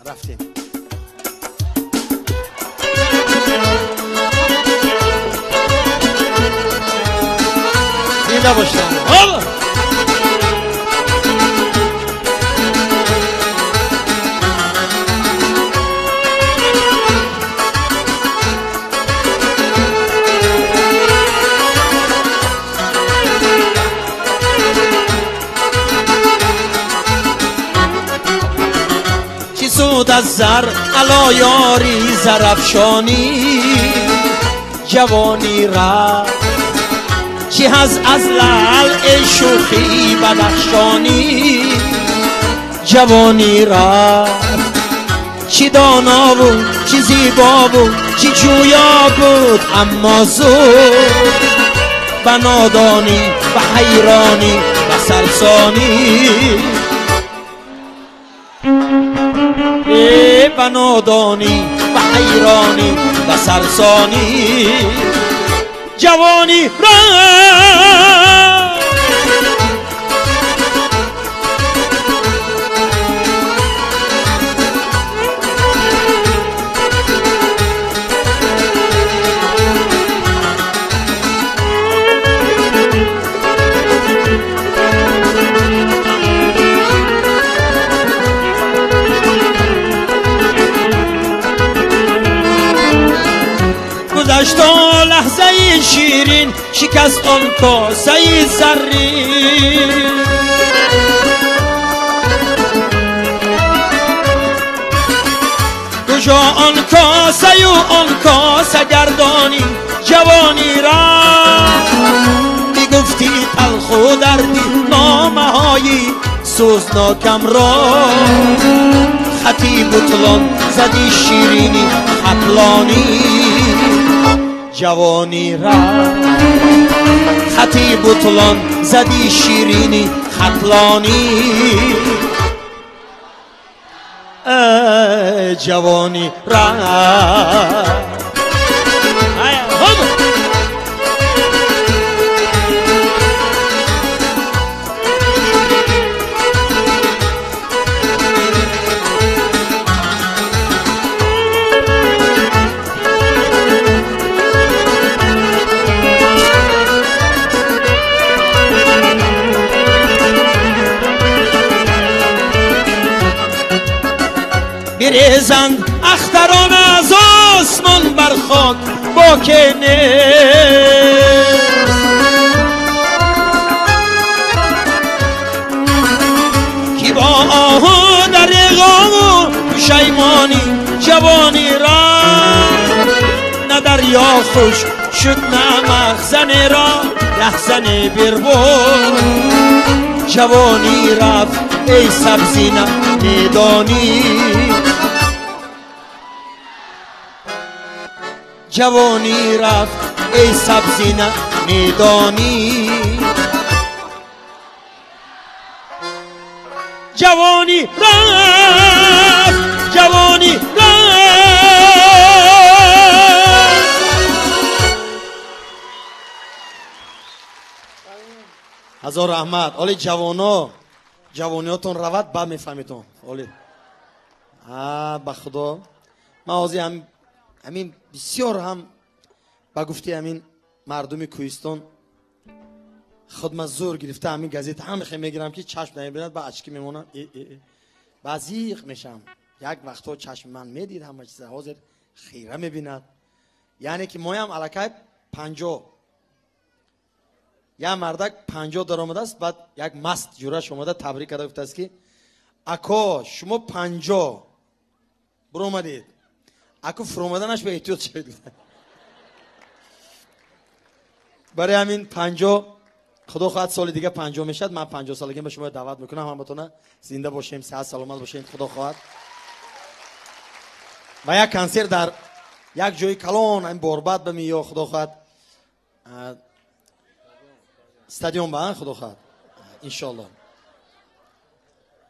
Рафтем. Зинда бошед. سود از زر علا یاری زرفشانی جوانی را چی هز از لعل شوخی بدخشانی جوانی را چی دانا بود چی زیبا بود چی جویا بود اما زود به نادانی به حیرانی به سرسانی به نادانی به حیرانی به سرسانی جوانی را گذشت لحظه شیرین شکست آن کاسه زرین کجا آن کاسه و آن کاسه گردانی جوانی را میگفتی تلخ و دردی نامه های سوزناکم را خطی بطلان زدی شیرینی خطلانی جوانی را خطی بطلان زدی شیرینی خطلانی جوانی را بریزند اختران از آسمان بر خاک با که نیست کی با آهو در غم و پشیمانی جوانی را نه دریا خوش شد نه مخزن را رهزن بربود جوانی رفت ای سبزینه میدانی جوانی رفت ای سبزینه میدانی جوانی رفت جوانی رفت. هزار رحمت. оли ҷавоно ҷавониётон равад ба мефаҳмитон. Оли ба худо ман ҳозир ҳамин бисёр ҳам ба гуфти ҳамин мардуми кӯҳистон худма зӯр гирифта ҳамин газета ҳам хе мегирам ки чашм намебинад ба очки мемонам ба зиқ мешам. Як вақтҳо чашми ман медид ҳама чиза, ҳозир хира мебинад. Яъне ки моям аллакай 50 як мардак 50 даромадааст, баъд як маст ҷураш омада табрик карда гуфтааст ки ако шумо 50 буромадед, ако фуромаданаш ба эҳтиёт шавед. Барои ҳамин 50 худо хоҳад соли дига 50 мешавад. Ман 50 солагиам ба шумо даъват мекунам, ҳаматона зинда бошем, сиҳат саломат бошем, худо хоҳад. Ва як консерт дар як ҷои калон ҳамин борбад ба миё худо хоҳад стадион ба худо хоҳад иншоалло.